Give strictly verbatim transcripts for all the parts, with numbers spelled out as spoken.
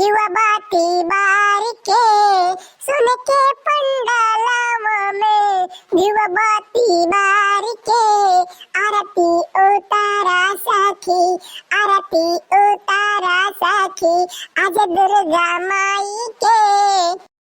दिवा बाती बार के, सुन के पंडालवा में, दिवा बाती बार के, आरती उतारा सखी, आरती उतारा सखी, आज दुर्गा माई के।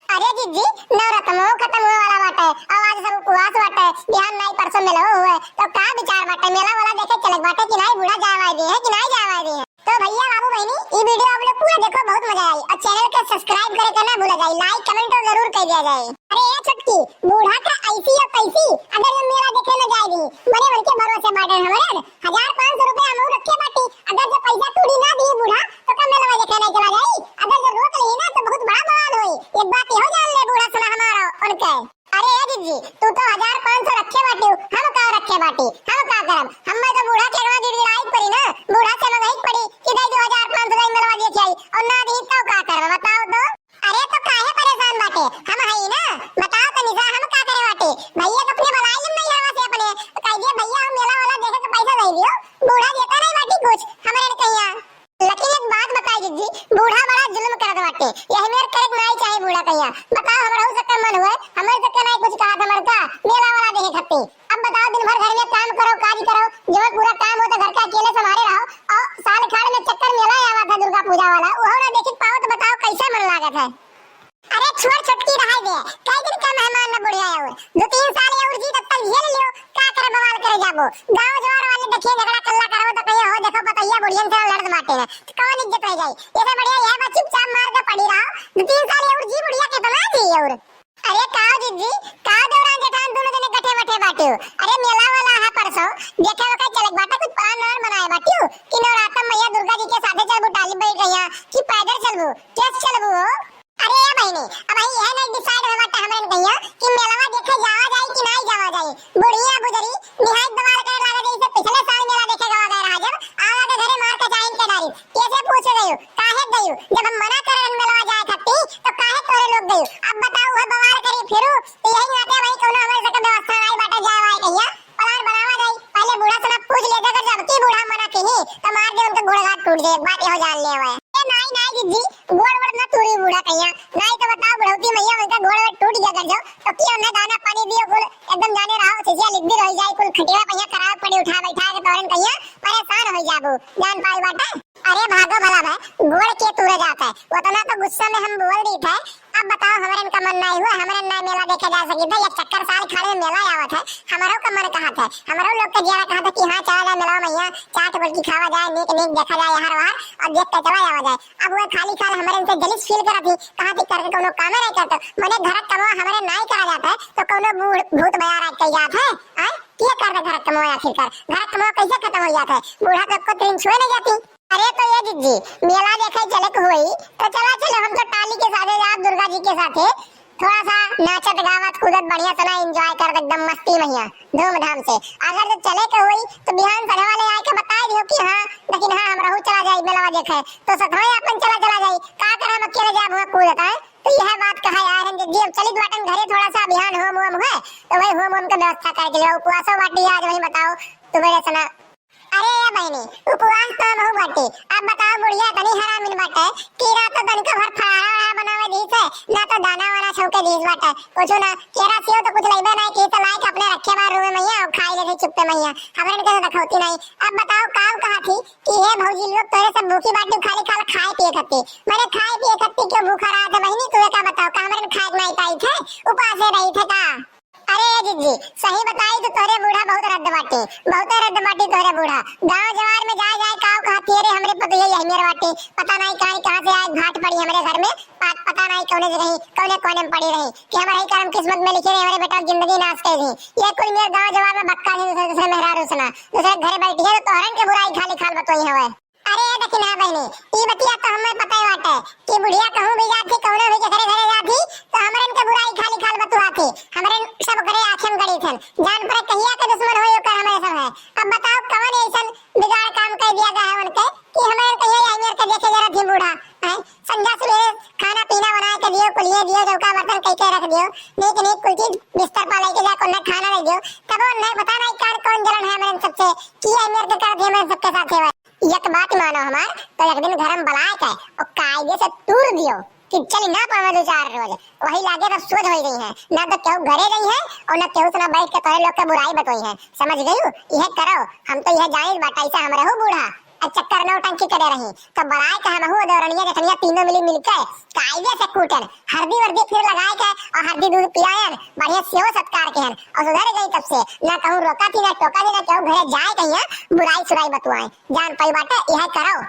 अरे जिज्जी, नवरत्नो खत्म हुए वाला बाटे, और आज सब उपवास बाटे, बिहान नाई परसों मेलवा हुए, तो का विचार बाटे, मेला वाला देखे चलक बाटे कि नाई, बूढ़ा जाए वाई दे है कि नाई जाए वाई दे है? तो भैया, बाबू, बहिनी, ई video आप लोग पूरा देखो, बहुत मजा आई। और channel के subscribe करे के ना भूला जाए, like comment तो जरूर कर दिया जाए। अरे ए छोटकी, बूढ़ा का ऐसी और कैसी, अगर हम मेला देखे न जाए दी, बड़े बन के भरोसे बाटे हमरे, हजार पाँच सौ रुपया हम रखे बाटी, अगर जो पैसा टूरी ना दी बूढ़ा, तो का मेलवा देखे नहीं चला जाई? अगर जो रोक ली ना, तो बहुत बड़ा बवाल होई। एक बात यहो जान ले बूढ़ा, सुना हमारा, उनके। अरे ए जिज्जी, तू तो हजार पाँच सौ रखे बाटी, हम का रखे बाटी, हम का करब? हम्मे तो बूढ़ा के अगवा गिड़गिड़ाई पड़ी ना, बूढ़ा से मंगाई पड़ी कि दे दो हजार पाँच सौ, दे मेलवा देखे आई, और ना दी तो का करब, बताओ तो। अरे तो काहे परेशान बाटे, हम हई ना, बताओ तनी सा, हम का करे बाटे? भैया के अपने बुलाई लेम नहीं हवा से अपने, तो कह दिए, "भैया, हम मेला वाला देखे के पैसा दे दियो, बूढ़ा देता नहीं बाटी कुछ, हमरे कहिया।" लेकिन एक बात बताई जिज्जी, बूढ़ा बड़ा जुल्म करत बाटे, यही मेर करे के नाई चाहे बूढ़ा कहिया। बताओ, हमरा से कम मन हुए, हमरे से के नाई कुछ कहा था मरका, मेला वाला देखे खत्ती। अब बताओ, दिन भर घर में काम करो, काज करो, जो पूरा काम हो तो घर का अकेले संभाले रहो, और साल खाड़ में चक्कर मेला आवा था दुर्गा पूजा वाला, वो ना देख पाओ तो बताओ कैसे मन लागत है? अरे छोड़ छोटकी, रहाई दे, कई दिन का मेहमान न बुढ़िया आवे, दो तीन साल ये उर्जी तब तक झेल लियो, का करे बवाल करे जाबो, गांव जवार वाले देखिए झगड़ा कल्ला करो तो कहिए हो देखो पतैया बुढ़ियन से लड़त बाटे ना, तो कौन इज्जत रह जाई? ये से बढ़िया यह बा चुपचाप मार के पड़ी रहो, दो तीन साल ये उर्जी बुढ़िया कितना थी और। अरे काव जिज्जी, काव देवरान जेठान दोनों जने गठे मठे बाटियो। अरे मेला वाला है परसों, देखे वका चलक बाटा कुछ plan व्लान बनाए बाटियो कि नवरात्र मैया दुर्गा जी के साथे चलबू टाली बैठ रहिया कि पैदल चलबू, कैसे चलबू हो? अरे ए बहिनी, अब यह नहीं decide हुआ बाटा हमरन कहिया कि मेलवा देखे जावा जाई कि नहीं जावा जाई। बुढ़िया बुजरी निहायत बवाल करे लागे जैसे पिछले साल मेला देखे गवा गए रहा जब आवा के घरे मार के जाइन के डारी। कैसे पूछे गयो? काहे गयो? जब हम मना करे रहन मेलवा जाए खाती, तो काहे तोरे लोग गयो? अब बताओ, वह बवाल करी फिरू, तो यही नाते वही कौनो हमारे सके व्यवस्था नाई बाटे जाए वाए कहिया। Plan बनावा जाई, पहले बूढ़ा से ना पूछ ले, अगर जब की बूढ़ा मना किही, तो मार दे उनके गोड़ हाथ टूट जाए, एक बात यहो जान ले हुए। ए नाई, नाई जिज्जी, गोड़ वोड़ ना टूरी बूढ़ा कहिया। नाई तो बताओ, बुढ़ौती मैया उनका गोड़ वोड़ टूट गया कर जाओ, तो की उन्हें दाना पानी दियो कुल, एकदम जाने रहो, सिसिया लिद्दी रह जाए, कुल खटिया पहिया खराब पड़ी, उठा बैठा के तोरन कहिया, परेशान हो जाबू, जान पाई बाटे। अरे भागो भला भाई, गोड़ के तूरे जात है, उतना तो गुस्सा में हम बोल दी थे। अब बताओ, हमरन का मन नाई हुआ, हमरन ना मेला देखे जा सकी था, ये चक्कर साल खाड़े में मेला आवत है, हमरो का मन कहा था, हमरो लोग के जिया कहा था कि हाँ चला जाए मेला मैया, चाट बोल की खावा जाए, नीक नीक देखा जाए यहाँ वहाँ, और देख के चला जावा जाए। अब वो खाली खाल हमरन से जलिस feel करत ही, कहा थी करके कोनो कामे नहीं करते, मने घर कमवा हमरे नाई करा जाता है, तो कोनो बूढ़ भूत बयार आज कही जात है, आय? के कर दे घर कमवा आखिरकार, घर कमवा कैसे खत्म हो जाता है? बूढ़ा तक को तीन छुए नहीं जाती। अरे तो ए जिज्जी, मेला देखे चले के होई, तो चला चले हम तो टाली के साथे जाब दुर्गा जी के साथे, थोड़ा सा नाचत गावत कूदत बढ़िया से ना enjoy करत एकदम मस्ती महिया धूमधाम से। अगर जो चले के होई तो बिहान सने वाले आए के बताए दियो कि हाँ, लेकिन हाँ हम रहू चला जाई मेलवा देखे, तो सथवा अपन चला चला जाई। का कर हम अकेले जाब हुआ कूदत है? तो यह बात कहा यार हम जिज्जी, अब चलित बाटन घरे थोड़ा सा बिहान होम वोम हुए, तो वही होम वोम के व्यवस्था करके लिए उपवासो बाटी आज वही बताओ, तुम्हें सना अरे ए बहिनी, उपवास तो हमहू बाटी। अब बताओ बुढ़िया तनी हरामिन बाटे कि ना तो तनिको भर फलाना वलाना बनावे दीस है, ना तो दाना वाना छौके दीस बाटे। कुछ ना, केरा सेव तो कुछ लइबे नहीं की, तो लाइके अपने रखे बा रूम में मैया, और खाई लेते चुप्पे मैया। हमरे के तो दखौती नहीं। अब बताओ काव कहा थी कि हे भौजी लोग तोरे सब भूखी बाटी खाली खाल खाए पिए खाती। मैंने खाए पिए खाती क्यों भूखा रहा था बहिनी, तू का बताओ का हमरे खाए के नहीं पाई थे, उपासे रही थे का? अरे ए जिज्जी, सही बताई तो तोहरे बूढ़ा बहुत रद्द बाटे, बहुते रद्द बाटे तोहरे बूढ़ा। गांव जवार में जाए जाए काव कहती है रे हमरे पतोहिया यही मेरे बाटे, पता नहीं कहाँ कहाँ से आज भाट पड़ी हमरे घर में, पा-, पता नहीं कौने जगह कौने कोने में पड़ी रही कि हमारे ही करम किस्मत में लिखे रहे हमारे बेटा की जिंदगी नाश कर दी। ये कुल मेरे गांव जवार में बक्का है दूसरे दूसरे मेहरारू सुना, दूसरे घरे बैठी है तो तोहरन के बुराई खाली खाल बतोई हवे। अरे ए दखिना बहिनी, ई बतिया तो हमें पता ही बाटे कि बुढ़िया कहूँ भी जाती, कौनो भी के घरे घरे जाती, तो हमरन के बुराई खाली खाल बतुआती। हमरन सब करे आँखें गड़ी थन। जान पर कहिया के दुश्मन होई ओकर हमरे सब है। अब बताओ कवन ऐसन बिगाड़ काम कर दिया गया है उनके कि हमरन कहिया आई मेर के देखे जरा थी बूढ़ा। हैं? संझा सवेरे खाना पीना बना के दियो, कुलिये दियो, चौका बर्तन कई के रख दियो, नीक नीक कुल चीज बिस्तर पर लेके जा, कोन्ना खाना दे दियो, तब उन्हें पता नहीं कार कौन जलन है हमरन सबसे कि आई मेर के कर दिए हमरन सबके साथ है। एक बात मानो, हमार, तो एक दिन घर में बलाय के और कायदे से तूर दियो कि चली ना पावे दो चार रोज। वही लागे तब सोच होई गई है, ना तो केहू घरे गई है और ना केहू से ना बैठ के तोहरे लोग के बुराई बतोई है। समझ गयू? यह करो, हम तो यह जानित बाटा, ऐसा हम रहू बूढ़ा। अब चक्कर नौटंकी करे रही, तो बलाय के हमहू देवरनिया जेठनिया तीनों मिली मिलके कायदे से कूटन, हरदी वर्दी फिर लगाय के और हरदी दूध पियायन, बढ़िया सेवा सत्कार केहन और सुधर गई तब से। ना कहूँ रोका थी, ना टोका थी, ना केहू घरे जाए कहिया बुराई सुराई बतुआए। जान पाई बाटे, यह करो।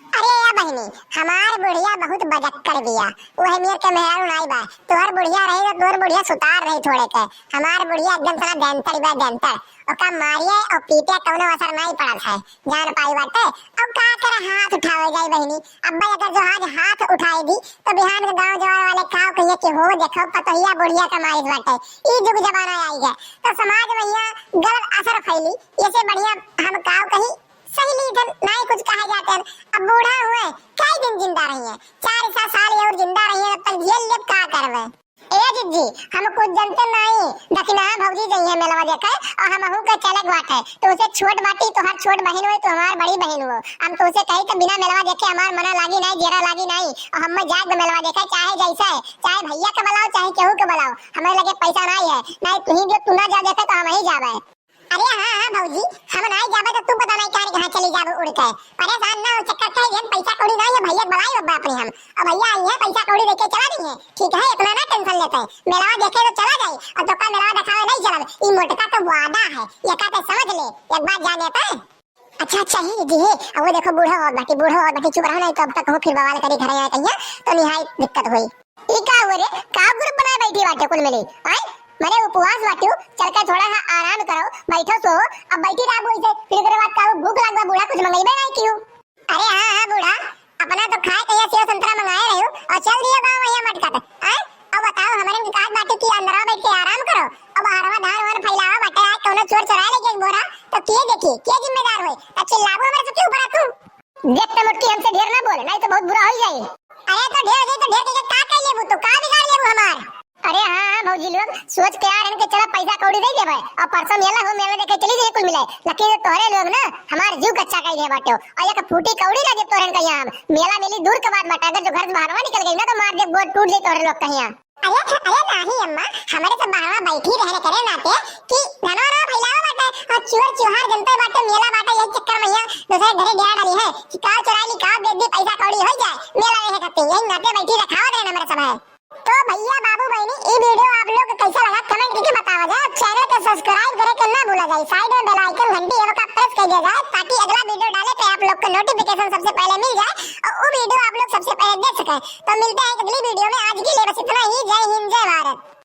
अरे या बहिनी, हमार बुढ़िया बहुत बजक्कड़ बिया, वह मेर के मेहरारू नाई बा। तोहर बुढ़िया रही तो तोहर बुढ़िया सुतार रही थोड़े के, हमार बुढ़िया एकदम सना दंतड़ बा दंतड़। ओका मारिए और पीटे कौनो असर नाई पड़त है। जान पाई बाटे, अब का करे हाथ उठावे जाई बहिनी। अब भाई अगर जो आज हाथ उठाई दी तो बिहान के गांव जवार वाले काव कहिए कि हो देखो पतोहिया बुढ़िया का मारिस बाटे। ई जुग जमाना आई है तो समाज में यहाँ गलत असर फैली। ऐसे बढ़िया हम काव कही सही लीधन नाई कुछ कहा जाते हैं। अब बूढ़ा हुए कई दिन जिंदा रही है, चार सौ साल और जिंदा रही है, तब तक झेल लेब का करवे। ए जिज्जी, हम कुछ जनते नाई, दखिनहा भौजी जइहे मेलवा देखे, और हमहू के चले के बाटे। तू से छोट बाटी, तोहार छोट बहिन होई, तू हमार बड़ी बहिन हो। हम तू से कही तो बिना मेलवा देखे हमार मना लागी नाई, जेरा लागी नाई, और हम जाए मेलवा देखे, चाहे जैसे, चाहे भैया के बुलाओ, चाहे केहू के बुलाओ, हमारे लगे पैसा नाई है, नाई तुही जो तू ना जाओ देखे तो हम ही जावे। अरे हाँ, हाँ भौजी, हम नाई जाबे तो तू पता नाई कहाँ, कहाँ चली जाबे उड़ के। परेशान ना हो, चक्कर खाई जन, पैसा कौड़ी नाई है, भैया के बुलाई बब्बा अपने हम। और भैया आई है, पैसा कौड़ी देके चला दी है। ठीक है, इतना ना tension लेते हैं। मेलवा देखे तो चला जाए, और तो का मेलवा दिखावे नहीं चलब। ई मोटका तो वादा है, ये का ते समझ ले, एक बात जान लेते हैं। अच्छा, अच्छा, ही जी, ही। अब वो देखो, बूढ़ा और बाकी, बूढ़ा और बाकी, चुप रहो, नहीं तो अब तक कहूँ फिर बवाल करी घर आए कहिया, तो निहाई दिक्कत हुई। ई का हुआ रे? का group बनाए बैठी बाटे कुल मिली? आय? मने उपवास बाटू, चल के थोड़ा सा आराम करो, बैठो सो। अब बैठी रहा बोल से, फिर ओकरे बाद का भूख लागबा बूढ़ा कुछ मंगइबे नहीं कियो। अरे हाँ, हाँ बूढ़ा, अपना तो खाए के सेव संतरा मंगाए रहो और चल दियो गाँव वही मटका पे। आय? अब बताओ, हमरे के काज बाटे कि अंदरवा बैठ के आराम करो। अब बाहरवा धान वान फैलावा बाटे, आज कौनो चोर चोराए लेके एक बोरा, तो के देखी, के जिम्मेदार होए? अब चिल्लाबो हमरे से क्यों बड़ा तू? देख तो मोटकी, हमसे ढेर ना बोल, नहीं तो बहुत बुरा हो जाई। अरे तो ढेर हो जाई तो ढेर के का कर लेबू तू, का बिगाड़ लेबू हमार? अरे हाँ, हाँ भौजी लोग, सोच के आ रहन के चला पैसा कौड़ी दे देबे और परसों मेला हो, मेला देखे चली जाए कुल मिले, लेकिन ये तोहरे लोग ना हमार जीव कच्चा कर दे बाटो और एक फूटी कौड़ी ना दे तोहरन कहिया हम। मेला मेली दूर के बात बाटे, अगर जो घर से बाहरवा निकल गई ना तो मार दे, गोड़ टूट जाई तोहरे लोग कहिया। अरे, अरे नाही अम्मा, हमरे तो बाहरवा बैठी रहने करे नाते कि धनवा ना फैलावा बाटे और चोर चुहार जनते बाटे, मेला बाटे, यही चक्कर में यहाँ दूसरे घरे डेरा डाली है कि का चुरा ली, का बेच दी, पैसा कौड़ी हो जाए, मेला देखे खातिर यही नाते बैठी रखावत रहे हमरे सब है। तो भैया बाबू बहनी, ई video आप लोग के कैसा लगा comment करके बतावा जाए, और channel के subscribe करे के ना भूला जाए, side में bell icon घंटी है ओका press कर दिया जाए ताकि अगला video डाले पे आप लोग के notification सबसे पहले मिल जाए और वो video आप लोग सबसे पहले देख सके। तो मिलते हैं अगली video में, आज के लिए बस इतना ही। जय हिंद, जय भारत।